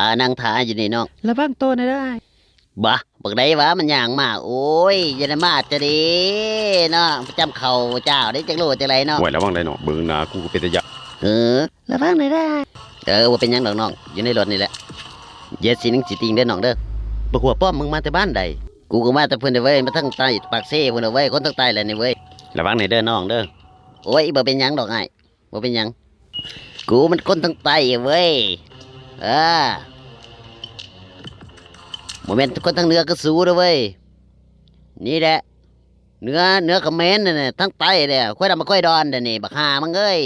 ອ່າ ນັ່ງຖ້າຢູ່ນີ້ນ້ອງ. ລະວັງໂຕແດ່ເດີອ້າຍ. ບາ ບັກໃດວະ ມັນຍ່າງມາ. ໂອ້ຍ ຢ່າໄດ້ມາຈະເດ້ເນາະ ປະຈຳເຂົ້າເຈົ້າເດ້ ຈັກໂລຈັກໄລເນາະ. ໂອ້ຍ ລະວັງໄດ໋ນ້ອງ ເບິ່ງໜ້າກູກໍເປັນຕາຢ້ານ. ເອີ ລະວັງແດ່ເດີ. ເອີ ບໍ່ເປັນຫຍັງດອກນ້ອງ ຢູ່ໃນລົດນີ້ແຫຼະ. ຢ່າຊິໜິງຊິຕິງເດີນ້ອງເດີ. ບັກຫົວປ້ອມ ມຶງມາແຕ່ບ້ານໃດ? ກູກໍມາແຕ່ພຸ້ນເດ້ເວີຍ ມາທາງໃຕ້ປາກເຊພຸ້ນເດ້ເວີຍ ຄົນທາງໃຕ້ແຫຼະນີ້ເວີຍ. ລະວັງແດ່ເດີນ້ອງເດີ. ໂອ້ຍ ບໍ່ເປັນຫຍັງດອກອ້າຍ ບໍ່ເປັນຫຍັງ. ກູມັນຄົນທາງໃຕ້ເວີຍ. ເອີ ບໍ່ແມ່ນຄົນທາງເໜືອຄືສູເດີເວີຍ. ນີ້ແຫຼະ ເໜືອ ເໜືອຂະເໝນນັ້ນນະ ທາງໃຕ້ແຫຼະ. ຄວາຍດຳມາຄວາຍດອນເດນີ້ ບັກຫ່າມຶງເອີຍ.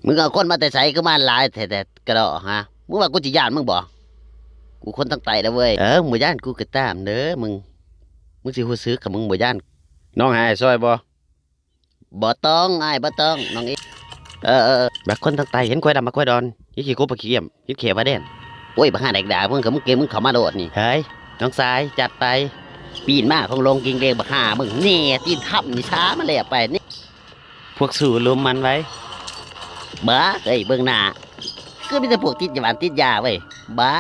ມຶງເອົາຄົນມາແຕ່ໃສ ຄືມາຫຼາຍແທ້ໆ ກະດອກຫາ. ມຶງວ່າກູຊິຢ້ານມຶງບໍ? ກູຄົນທາງໃຕ້ເດີເວີຍ. ເອີ ມຶງບໍ່ຢ້ານກູກໍຕາມເດີ ມຶງ ມຶງຊິຮູ້ສຶກ ຄັນມຶງບໍ່ຢ້ານ. ນ້ອງໃຫ້ອ້າຍຊ່ອຍບໍ່? ບໍ່ຕ້ອງອ້າຍ ບໍ່ຕ້ອງນ້ອງເອ. ເອີໆໆ. ບັກຄົນທາງໃຕ້ ເຫັນຄວາຍດຳມາຄວາຍດອນ ເຫັນຂີ້ກົບມາຂີ້ກ້ຽມ ເຫັນແຂ້ມາແດນ. ໂອ້ຍ ບັກຫ່າແດກດາ ມຶງກໍ ມຶງເກັ່ງ ມຶງເຂົ້າມາໂລດນີ້. ເຮີ້ຍ ນ້ອງຊາຍ ຈັດໄປ. ປີນມາຄົງລົງກິງເດ້ງ ບັກຫ່າມຶງ. ນີ້ ຕີນຄ້ຳນີ້ ຊາມາແລ້ວໄປນີ້. ພວກສູລຸມມັນໄວ້. ບາ ເຮີ້ຍ ເບິ່ງໜ້າ ຄືມີແຕ່ພວກຕິດຫວານຕິດຢາເວີຍ. ບາ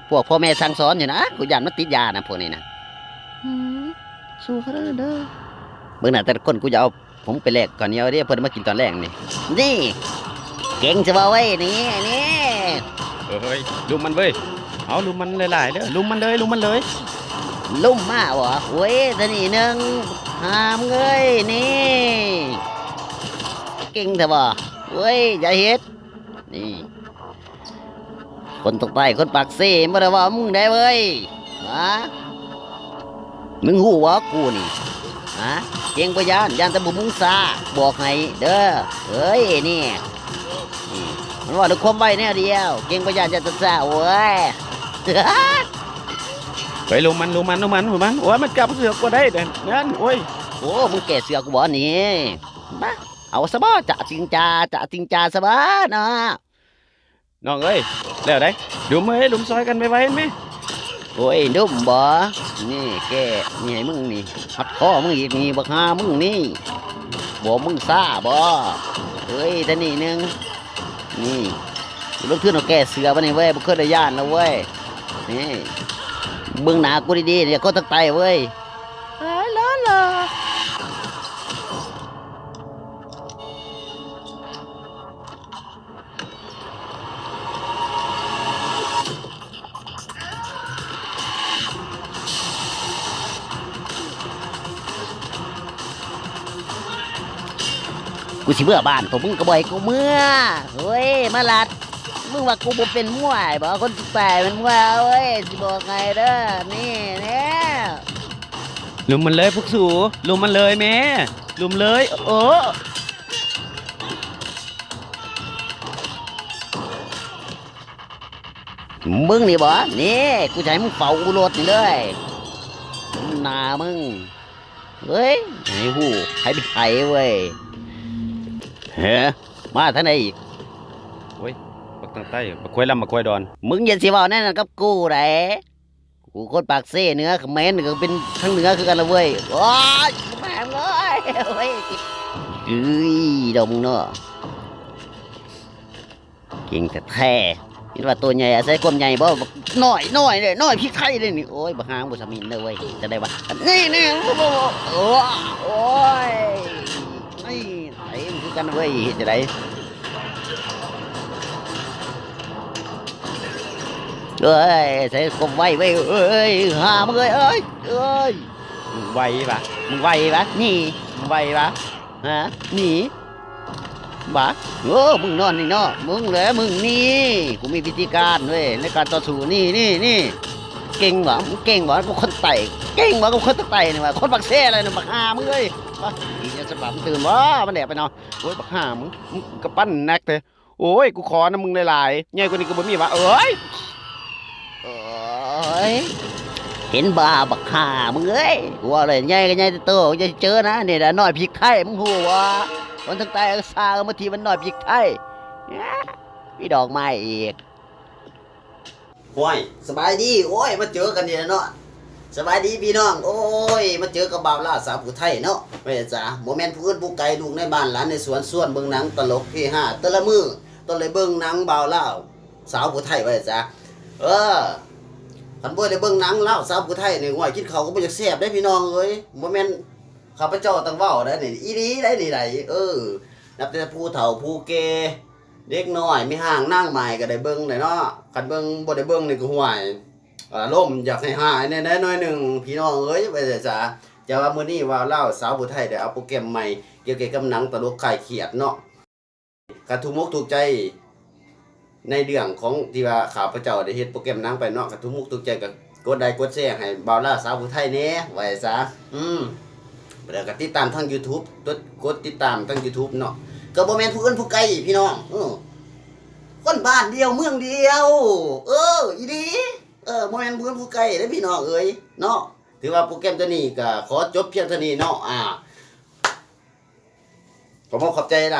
ພວກພໍ່ແມ່ສັ່ງສອນຢູ່ນະ ກູຢ້ານມັນຕິດຢານະ ພວກນີ້ນະ. ຫື ສູ້ຂະໜາດນັ້ນເດີ. ເບິ່ງໜ້າແຕ່ລະຄົນ ກູຈະເອົາຜົມໄປແລກເຂົ້າໜຽວເດ້ ເພິ່ນມາກິນຕອນແລງນີ້. ນີ້ ເກັ່ງຊະບໍ່ເວີຍ ນີ້ ນີ້. ເອີຍ ລຸມມັນເວີຍ. ເອົາ ລຸມມັນຫຼາຍໆເດີ ລຸມມັນເລີຍ ລຸມມັນເລີຍ. ລຸມມາບໍ່? ໂອ້ຍ ຕານີ້ໜຶ່ງ ຫາມເອີຍ ນີ້ ເກັ່ງແທ້ບໍ່? ໂອ້ຍ ຢ່າເຮັດ ນີ້ ຄົນຕົກໃຕ້ ຄົນປາກເຊ ບໍ່ໄດ້ເວົ້າມຶງໄດ້ເວີຍ. ຫາ ມຶງຮູ້ບໍ່ກູນີ້? ຫາ ເກັ່ງບໍ່ຢ້ານ ຢ້ານແຕ່ບໍ່ມຸງຊ້າ ບອກໃຫ້ເດີ. ເອີຍ ນີ້ ນີ້ ມັນເວົ້າດ້ວຍຄວາມໄວແນວດຽວ ເກັ່ງບໍ່ຢ້ານ ຢ້ານແຕ່ຊ້າ. ໂອ້ຍ ເຮີ້ຍ ລຸມມັນ ລຸມມັນ ລຸມມັນ ລຸມມັນ. ໂອ້ຍ ມັນຈັບເສືອກວ່າໄດ້ນັ້ນ. ໂອ້ຍ ໂອ້ ມຶງແກ້ເສືອກວ່ານີ້? ມາ ເອົາຊະບໍ່ ຈະຈິງຈາ ຈະຈິງຈາຊະບໍ່ເນາະ. ນ້ອງເອີຍ ແລ້ວໃດ໋ ລຸມເອີຍ ລຸມຊ່ອຍກັນໄວໆແມ່. ໂອ້ຍ ດຸ້ມບໍ່? ນີ້ແກ້ ນີ້ໃຫ້ມຶງນີ້ ຮັດຄໍມຶງອີກນີ້ ບັກຫ່າມຶງນີ້. ບໍ່ ມຶງຊ້າບໍ່? ເອີຍ ແຕ່ນີ້ໜຶ່ງ ນີ້ ລົງທຶນເອົາແກ້ເສືອບາດນີ້ເວີຍ ບໍ່ເຄີຍໄດ້ຢ້ານແລ້ວເວີຍ. ນີ້ ເບິ່ງໜ້າກູດີໆ ນີ້ ຄົນທາງໃຕ້ເວີຍ. ອາ ຫຼໍ່ໆ. ກູຊິເມືອບ້ານ ພວກມຶງກໍບໍ່ໃຫ້ກູເມືອ. ໂອ້ຍ ມາລັດ ມຶງວ່າກູບໍ່ເປັນມວຍບໍ? ຄົນແປເປັນມວຍເວີຍ ຊິບອກໃຫ້ເດີ ນີ້ແນ່. ລຸມມັນເລີຍພວກສູ ລຸມມັນເລີຍແມ່ ລຸມເລີຍ. ໂອ້ ມຶງນີ້ບໍ? ນີ້ ກູຈະໃຫ້ມຶງເຝົ້າອູລົດນີ້ເລີຍ ໜ້າມຶງ. ເອີຍ ໃຫ້ຮູ້ໃຜເປັນໃຜເວີຍ. ເຮີ ມາທາງໃດອີກ? ໂອ້ຍ ບັກຕັ້ງໃຕ້ ບັກຄວາຍລຳ ບັກຄວາຍດອນ. ມຶງຢ່າຊິເວົ້າແນວນັ້ນກັບກູໃດ. ກູຄົນປາກເຊເໜືອຂະເໝນ ກໍເປັນທາງເໜືອຄືກັນລະເວີຍ. ໂອ້ຍ ແມ່ງເອີຍ ໂອ້ຍ ເອີຍ ດອກມຶງເນາະ ເກັ່ງແທ້ໆ. ເຫັນວ່າໂຕໃຫຍ່ອາໄສຄວາມໃຫຍ່ບໍ? ນ້ອຍ ນ້ອຍເດ້ ນ້ອຍພິກໄທເດ້ນີ້. ໂອ້ຍ ບັກຫ່າບໍ່ສະໝິນເດີເວີຍ ຈັ່ງໃດວະ? ນີ້ ນີ້ ໂອ້ຍ ໂອ້ຍ ນີ້ ໄຖຄືກັນເວີຍ ເຮັດຈັ່ງໃດ? ເອີຍ ໃສ່ຄວາມໄວເວີຍ ເອີຍ ຫາມຶງເອີຍ ເອີຍ ເອີຍ ມຶງໄວວະ ມຶງໄວວະ ໜີ ມຶງໄວວະ ຫາ ໜີ ບາດ ໂອ້ ມຶງນອນນີ້ເນາະ ມຶງແຫຼະ ມຶງນີ້ ກູມີວິທີການເວີຍ ໃນການຕໍ່ສູ້ ນີ້ ນີ້ ນີ້ ເກັ່ງຫວາ ມຶງເກັ່ງຫວາ ກູຄົນໃຕ້ ເກັ່ງຫວາ ກູຄົນໃຕ້ນີ້ຫວາ ຄົນປາກເຊແຫຼະນະ ບັກຫ່າມຶງເອີຍ ບາດ ອີຫຍັງສະບາບ ມັນຕື່ນບໍ່ ມັນແອບໄປເນາະ ໂອ້ຍ ບັກຫ່າ ມຶງ ມຶງກະປັນແນັກແທ້. ໂອ້ຍ ກູຂໍນຳມຶງຫຼາຍໆ ໃຫຍ່ກວ່ານີ້ກໍບໍ່ມີຫວາ ເອີຍ ເອີຍ ເຫັນບໍ່ ບັກຫ່າມຶງເອີຍ ກູວ່າແລ້ວ ໃຫຍ່ກໍໃຫຍ່ແຕ່ໂຕ ຢ່າເຈີນະ ນີ້ລະນ້ອຍພິກໄທ ມຶງຮູ້ບໍ່ ຄົນທາງໃຕ້ເອົາຊາກມາຖິ້ມມັນນ້ອຍພິກໄທ ມີດອກໄມ້ອີກ. ໂອ້ຍ ສະບາຍດີ ໂອ້ຍ ມາເຈີກັນນີ້ແຫຼະເນາະ ສະບາຍດີພີ່ນ້ອງ ໂອ້ຍ ມາເຈີກັບບ່າວລາວສາວຜູ້ໄທເນາະ ແມ່ນຈ້າ ບໍ່ແມ່ນຜູ້ອື່ນຜູ້ໄກ ລູກໃນບ້ານຫຼານໃນສວນ ຊວນເບິ່ງໜັງຕະຫຼົກເຮຮາແຕ່ລະມື້ ຕ້ອງໄດ້ເບິ່ງໜັງບ່າວລາວ ສາວຜູ້ໄທວ່າຊະ. ເອີ ຄັນບໍ່ໄດ້ເບິ່ງໜັງລາວສາວຜູ້ໄທນີ້ ໂອ້ຍ ກິນເຂົ້າກໍບໍ່ຢາກແຊບເດ້ພີ່ນ້ອງເອີຍ. ບໍ່ແມ່ນຂ້າພະເຈົ້າຕ້ອງເວົ້າໄດ໋ນີ້ ອີ່ຫຼີໄດ໋ນີ້ໄດ໋. ເອີ ນັບແຕ່ຜູ້ເຖົ້າຜູ້ແກ່ ເດັກນ້ອຍ ແມ່ຮ້າງນາງໝ້າຍກໍໄດ້ເບິ່ງໄດ໋ເນາະ. ຄັນເບິ່ງ ບໍ່ໄດ້ເບິ່ງນີ້ກໍ ຫ້ວຍ ອາລົມຢາກໃຫ້ຮ້າຍແດ່ໆໜ້ອຍໜຶ່ງພີ່ນ້ອງເອີຍ ວ່າຊັ້ນຊະ. ແຕ່ວ່າມື້ນີ້ວ່າລາວສາວຜູ້ໄທໄດ້ເອົາໂປຣແກຣມໃໝ່ກ່ຽວກັບໜັງຕະຫຼົກຄາຍຄຽດເນາະ. ຄັນຖືກອົກຖືກໃຈໃນເລື່ອງຂອງທີ່ວ່າຂ້າພະເຈົ້າໄດ້ເຮັດໂປຣແກຣມໜັງໄປເນາະ ຄັນຖືກອົກຖືກໃຈກໍກົດໄລກົດແຊໃຫ້ບ່າວລາວສາວຜູ້ໄທແດ່ ວ່າຊັ້ນຊະ. ອືມ ແລ້ວກໍຕິດຕາມທາງ YouTube ກົດ ກົດຕິດຕາມທາງ YouTube ເນາະ. ກໍບໍ່ແມ່ນຜູ້ອື່ນຜູ້ໄກພີ່ນ້ອງ ເອີ ຄົນບ້ານດຽວເມືອງດຽວ. ເອີ ອີ່ຫຼີ ເອີ ບໍ່ແມ່ນຜູ້ອື່ນຜູ້ໄກເດ້ພີ່ນ້ອງເອີຍເນາະ. ຖືວ່າໂປຣແກຣມຕົວນີ້ກໍຂໍຈົບພຽງເທົ່ານີ້ເນາະ. ອາ ຂໍຂອບໃຈຫຼາຍ.